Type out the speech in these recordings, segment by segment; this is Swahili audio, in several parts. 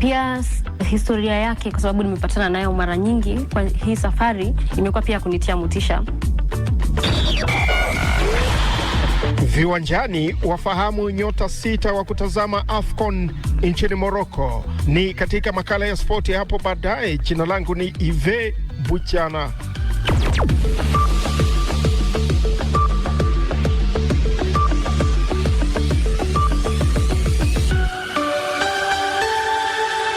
Pia historia yake, kwa sababu nimepatana nayo mara nyingi kwa hii safari, imekuwa pia kunitia motisha. Viwanjani wafahamu nyota sita wa kutazama AFCON nchini Morocco. Ni katika makala ya spoti hapo baadaye. Jina langu ni Ive Buchana.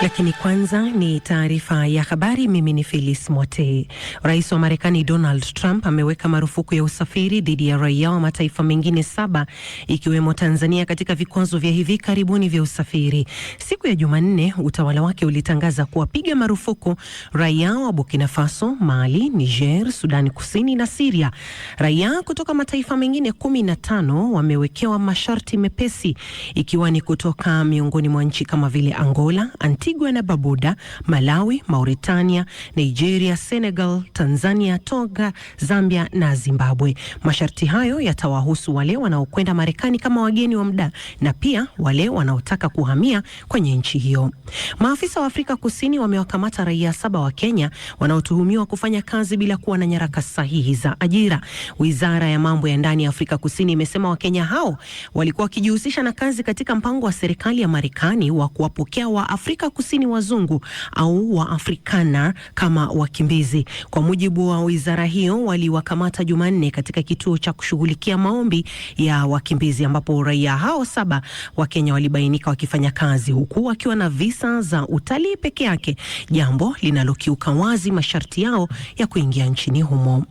Lakini kwanza ni taarifa ya habari. Mimi ni Phyllis Mwote. Rais wa Marekani Donald Trump ameweka marufuku ya usafiri dhidi ya raia wa mataifa mengine 7 ikiwemo Tanzania katika vikwazo vya hivi karibuni vya usafiri. Siku ya Jumanne, utawala wake ulitangaza kuwapiga marufuku raia wa Burkina Faso, Mali, Niger, Sudani Kusini na Syria. Raia kutoka mataifa mengine 15 wamewekewa masharti mepesi ikiwa ni kutoka miongoni mwa nchi kama vile Angola, Antigua na Barbuda, Malawi, Mauritania, Nigeria, Senegal, Tanzania, Togo, Zambia na Zimbabwe. Masharti hayo yatawahusu wale wanaokwenda Marekani kama wageni wa muda na pia wale wanaotaka kuhamia kwenye nchi hiyo. Maafisa wa Afrika Kusini wamewakamata raia 7 wa Kenya wanaotuhumiwa kufanya kazi bila kuwa na nyaraka sahihi za ajira. Wizara ya mambo ya ndani ya Afrika Kusini imesema Wakenya hao walikuwa wakijihusisha na kazi katika mpango wa serikali ya Marekani wa kuwapokea wa Afrika Kusini wazungu au wa Afrikaner kama wakimbizi. Kwa mujibu wa wizara hiyo, waliwakamata Jumanne katika kituo cha kushughulikia maombi ya wakimbizi ambapo raia hao 7 wa Kenya walibainika wakifanya kazi huku wakiwa na visa za utalii peke yake, jambo linalokiuka wazi masharti yao ya kuingia nchini humo.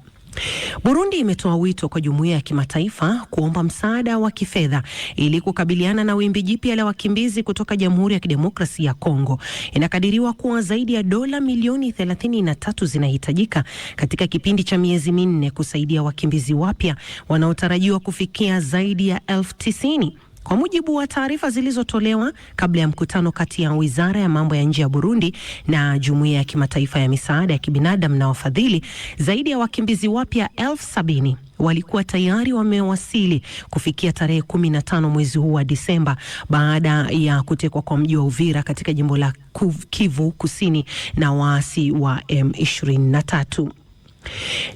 Burundi imetoa wito kwa jumuiya ya kimataifa kuomba msaada wa kifedha ili kukabiliana na wimbi jipya la wakimbizi kutoka Jamhuri ya Kidemokrasia ya Kongo. Inakadiriwa kuwa zaidi ya dola milioni 33 zinahitajika katika kipindi cha miezi 4 kusaidia wakimbizi wapya wanaotarajiwa kufikia zaidi ya 90,000. Kwa mujibu wa taarifa zilizotolewa kabla ya mkutano kati ya Wizara ya Mambo ya Nje ya Burundi na Jumuiya ya Kimataifa ya Misaada ya Kibinadamu na wafadhili, zaidi ya wakimbizi wapya 70,000 walikuwa tayari wamewasili kufikia tarehe 15 mwezi huu wa Disemba baada ya kutekwa kwa mji wa Uvira katika jimbo la Kivu Kusini na waasi wa M23.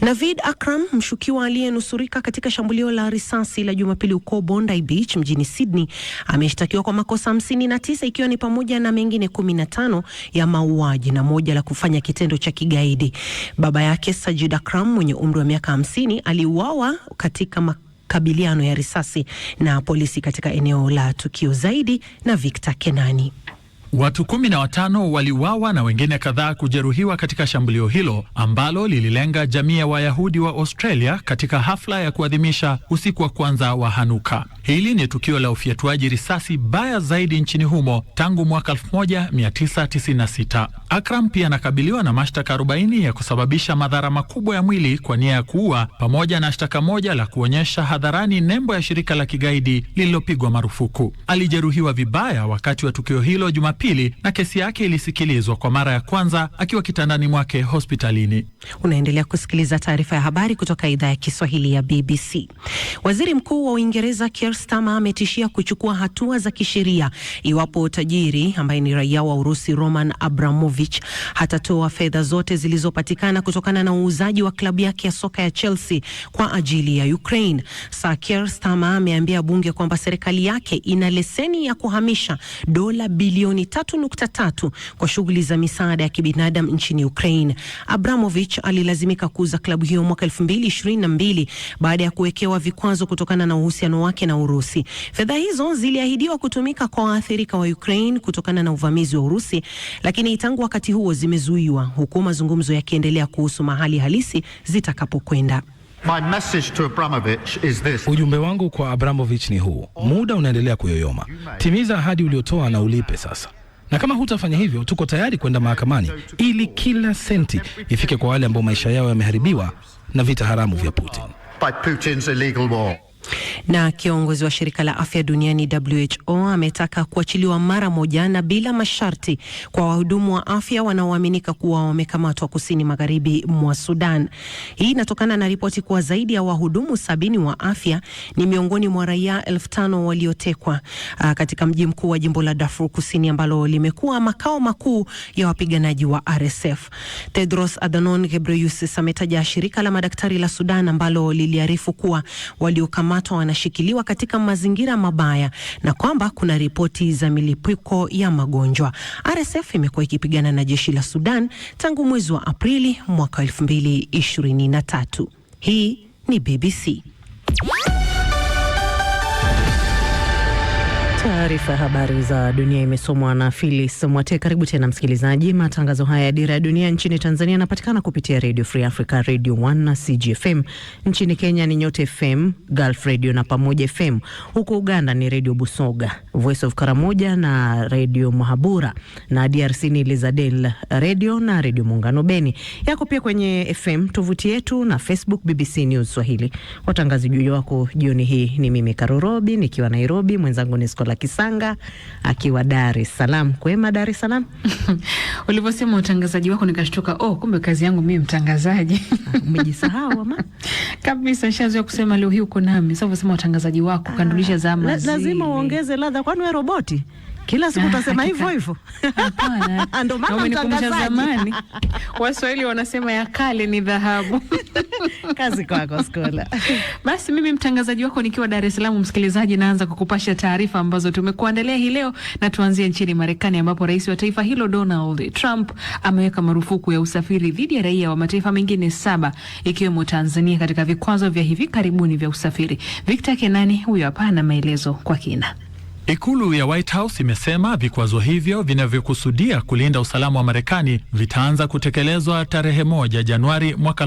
Navid Akram, mshukiwa aliyenusurika katika shambulio la risasi la Jumapili huko Bondi Beach mjini Sydney, ameshtakiwa kwa makosa 59 ikiwa ni pamoja na mengine 15 ya mauaji na moja la kufanya kitendo cha kigaidi. Baba yake Sajid Akram mwenye umri wa miaka 50 aliuawa katika makabiliano ya risasi na polisi katika eneo la tukio. Zaidi na Victor Kenani. Watu 15 waliuawa na wengine kadhaa kujeruhiwa katika shambulio hilo ambalo lililenga jamii ya Wayahudi wa Australia katika hafla ya kuadhimisha usiku wa kwanza wa Hanuka. Hili ni tukio la ufyatuaji risasi baya zaidi nchini humo tangu mwaka 1996. Akram pia anakabiliwa na mashtaka 40 ya kusababisha madhara makubwa ya mwili kwa nia ya kuua pamoja na shtaka moja la kuonyesha hadharani nembo ya shirika la kigaidi lililopigwa marufuku. Alijeruhiwa vibaya wakati wa tukio hilo Jumapili na kesi yake ilisikilizwa kwa mara ya kwanza akiwa kitandani mwake hospitalini. Unaendelea kusikiliza taarifa ya habari kutoka idhaa ya Kiswahili ya BBC. Waziri Mkuu wa Uingereza Keir Starmer ametishia kuchukua hatua za kisheria iwapo tajiri ambaye ni raia wa Urusi Roman Abramovich hatatoa fedha zote zilizopatikana kutokana na uuzaji wa klabu yake ya soka ya Chelsea kwa ajili ya Ukraine. Sir Keir Starmer ameambia bunge kwamba serikali yake ina leseni ya kuhamisha dola bilioni 3.3 kwa shughuli za misaada ya kibinadamu nchini Ukraine. Abramovich alilazimika kuuza klabu hiyo mwaka 2022 baada ya kuwekewa vikwazo kutokana na uhusiano wake na Urusi. Fedha hizo ziliahidiwa kutumika kwa waathirika wa Ukraine kutokana na uvamizi wa Urusi, lakini tangu wakati huo zimezuiwa, huku mazungumzo yakiendelea kuhusu mahali halisi zitakapokwenda. My message to Abramovich is this. Ujumbe wangu kwa Abramovich ni huu: muda unaendelea kuyoyoma. Timiza ahadi uliotoa na ulipe sasa, na kama hutafanya hivyo, tuko tayari kwenda mahakamani ili kila senti ifike kwa wale ambao maisha yao yameharibiwa na vita haramu vya Putin. By Putin's illegal war. Na kiongozi wa shirika la afya duniani WHO ametaka kuachiliwa mara moja na bila masharti kwa wahudumu wa afya wanaoaminika kuwa wamekamatwa kusini magharibi mwa Sudan. Hii inatokana na ripoti kuwa zaidi ya wahudumu 70 wa afya ni miongoni mwa raia 5,000 waliotekwa katika mji mkuu wa jimbo la Darfur Kusini ambalo limekuwa makao makuu ya wapiganaji wa RSF. Tedros Adhanom Ghebreyesus ametaja shirika la madaktari la Sudan ambalo liliarifu kuwa waliokamatwa wanashikiliwa katika mazingira mabaya na kwamba kuna ripoti za milipuko ya magonjwa. RSF imekuwa ikipigana na jeshi la Sudan tangu mwezi wa Aprili mwaka 2023. Hii ni BBC. Taarifa ya habari za dunia imesomwa na Phyllis Mwate. Karibu tena msikilizaji. Matangazo haya ya Dira ya Dunia nchini Tanzania yanapatikana kupitia Radio Free Africa, Radio 1 na CGFM. Nchini Kenya ni Nyote FM, Gulf Radio na Pamoja FM. Huko Uganda ni Radio Busoga, Voice of Karamoja na Radio Mahabura, na DRC ni Lizadel Radio na Radio Muungano Beni. Yako pia kwenye FM, tovuti yetu na Facebook BBC News Swahili. Watangazaji wako jioni hii ni mimi Karorobi nikiwa Nairobi, mwenzangu ni Skola Kisanga akiwa Dar es Salaam. Kwema Dar es Salaam. Ulivyosema utangazaji wako nikashtuka, oh, kumbe kazi yangu mimi mtangazaji. Umejisahau ama? Kabisa, nishazoea kusema leo hii uko nami. Sasa ulivyosema utangazaji wako kandulisha zama. Lazima uongeze ladha, kwani wewe roboti? Kila siku utasema hivyo hivyo. Hapana. Ndio maana Umenikumbusha mtangazaji. zamani. Waswahili wanasema ya kale ni dhahabu. Kazi kwako Skola. Basi mimi mtangazaji wako nikiwa Dar es Salaam, msikilizaji, naanza kukupasha taarifa ambazo tumekuandalia hii leo, na tuanzie nchini Marekani ambapo rais wa taifa hilo Donald Trump ameweka marufuku ya usafiri dhidi ya raia wa mataifa mengine 7 ikiwemo Tanzania katika vikwazo vya hivi karibuni vya usafiri. Victor Kenani huyo hapa na maelezo kwa kina. Ikulu ya White House imesema vikwazo hivyo vinavyokusudia kulinda usalama wa Marekani vitaanza kutekelezwa tarehe 1 Januari mwaka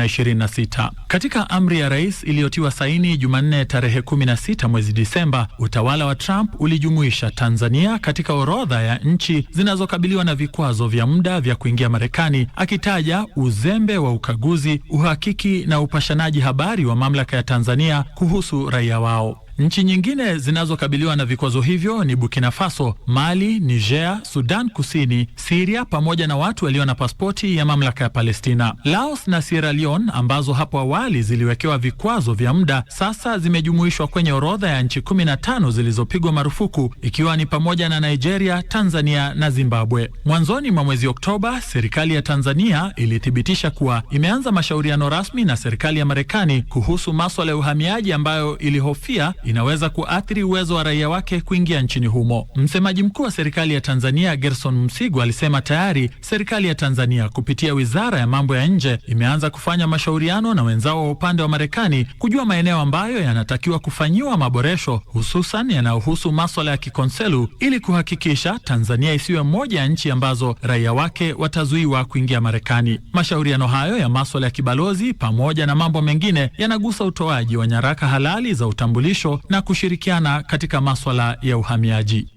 2026. Katika amri ya rais iliyotiwa saini Jumanne tarehe 16 mwezi Disemba, utawala wa Trump ulijumuisha Tanzania katika orodha ya nchi zinazokabiliwa na vikwazo vya muda vya kuingia Marekani, akitaja uzembe wa ukaguzi, uhakiki na upashanaji habari wa mamlaka ya Tanzania kuhusu raia wao. Nchi nyingine zinazokabiliwa na vikwazo hivyo ni Burkina Faso, Mali, Niger, Sudan Kusini, Siria pamoja na watu walio na pasipoti ya mamlaka ya Palestina. Laos na Sierra Leone ambazo hapo awali ziliwekewa vikwazo vya muda sasa zimejumuishwa kwenye orodha ya nchi 15 zilizopigwa marufuku ikiwa ni pamoja na Nigeria, Tanzania na Zimbabwe. Mwanzoni mwa mwezi Oktoba, serikali ya Tanzania ilithibitisha kuwa imeanza mashauriano rasmi na serikali ya Marekani kuhusu maswala ya uhamiaji ambayo ilihofia inaweza kuathiri uwezo wa raia wake kuingia nchini humo. Msemaji mkuu wa serikali ya Tanzania Gerson Msigwa alisema tayari serikali ya Tanzania kupitia wizara ya mambo ya nje imeanza kufanya mashauriano na wenzao wa upande wa Marekani kujua maeneo ambayo yanatakiwa kufanyiwa maboresho, hususan yanayohusu maswala ya kikonselu ili kuhakikisha Tanzania isiwe moja ya nchi ambazo raia wake watazuiwa kuingia Marekani. Mashauriano hayo ya maswala ya kibalozi pamoja na mambo mengine yanagusa utoaji wa nyaraka halali za utambulisho na kushirikiana katika maswala ya uhamiaji.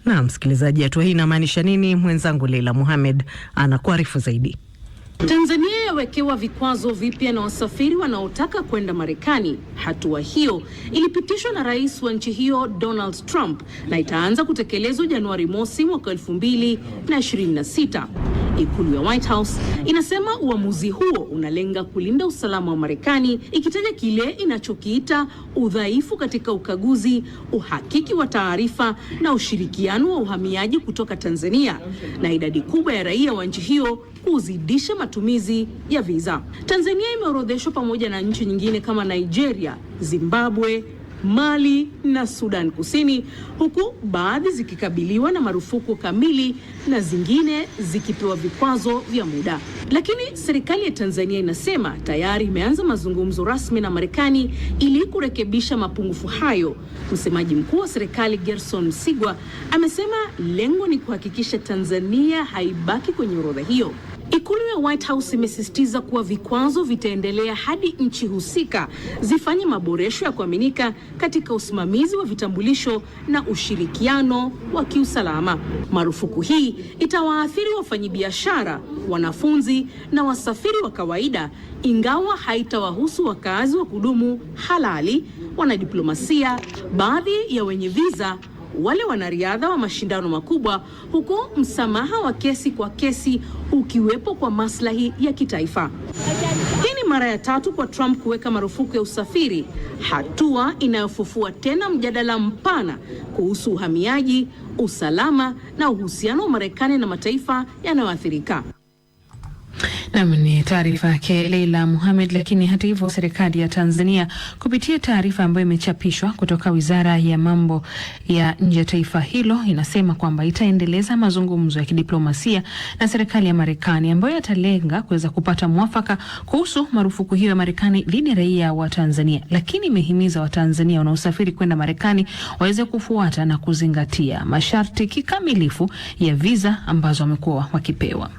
Na msikilizaji, hatua hii inamaanisha nini? Mwenzangu Leila Muhamed anakuarifu zaidi. Tanzania yawekewa vikwazo vipya na wasafiri wanaotaka kwenda Marekani. Hatua hiyo ilipitishwa na rais wa nchi hiyo Donald Trump na itaanza kutekelezwa Januari mosi mwaka 2026. Ikulu ya White House inasema uamuzi huo unalenga kulinda usalama wa Marekani, ikitaja kile inachokiita udhaifu katika ukaguzi, uhakiki wa taarifa na ushirikiano wa uhamiaji kutoka Tanzania na idadi kubwa ya raia wa nchi hiyo kuzidisha matumizi ya visa. Tanzania imeorodheshwa pamoja na nchi nyingine kama Nigeria, Zimbabwe, Mali na Sudan Kusini, huku baadhi zikikabiliwa na marufuku kamili na zingine zikipewa vikwazo vya muda. Lakini serikali ya Tanzania inasema tayari imeanza mazungumzo rasmi na Marekani ili kurekebisha mapungufu hayo. Msemaji mkuu wa serikali Gerson Msigwa amesema lengo ni kuhakikisha Tanzania haibaki kwenye orodha hiyo. Ikulu ya White House imesisitiza kuwa vikwazo vitaendelea hadi nchi husika zifanye maboresho ya kuaminika katika usimamizi wa vitambulisho na ushirikiano wa kiusalama. Marufuku hii itawaathiri wafanyabiashara, wanafunzi na wasafiri wa kawaida, ingawa haitawahusu wakazi wa kudumu halali wanadiplomasia, baadhi ya wenye viza, wale wanariadha wa mashindano makubwa, huku msamaha wa kesi kwa kesi ukiwepo kwa maslahi ya kitaifa. Hii ni mara ya tatu kwa Trump kuweka marufuku ya usafiri, hatua inayofufua tena mjadala mpana kuhusu uhamiaji, usalama na uhusiano wa Marekani na mataifa yanayoathirika. Nam ni taarifa yake Leila Muhamed. Lakini hata hivyo, serikali ya Tanzania kupitia taarifa ambayo imechapishwa kutoka wizara ya mambo ya nje ya taifa hilo inasema kwamba itaendeleza mazungumzo ya kidiplomasia na serikali ya Marekani ambayo yatalenga kuweza kupata mwafaka kuhusu marufuku hiyo ya Marekani dhidi ya raia wa Tanzania, lakini imehimiza Watanzania wanaosafiri kwenda Marekani waweze kufuata na kuzingatia masharti kikamilifu ya viza ambazo wamekuwa wakipewa.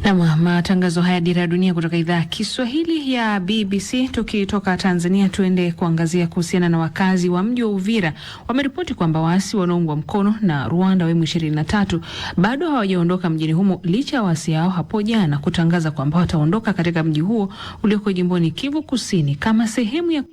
Nam, matangazo haya Dira ya Dunia kutoka idhaa ya Kiswahili ya BBC. Tukitoka Tanzania, tuende kuangazia kuhusiana na wakazi wa mji wa Uvira wameripoti kwamba waasi wanaoungwa mkono na Rwanda wa M23 bado hawajaondoka mjini humo licha ya waasi hao hapo jana kutangaza kwamba wataondoka katika mji huo ulioko jimboni Kivu Kusini kama sehemu ya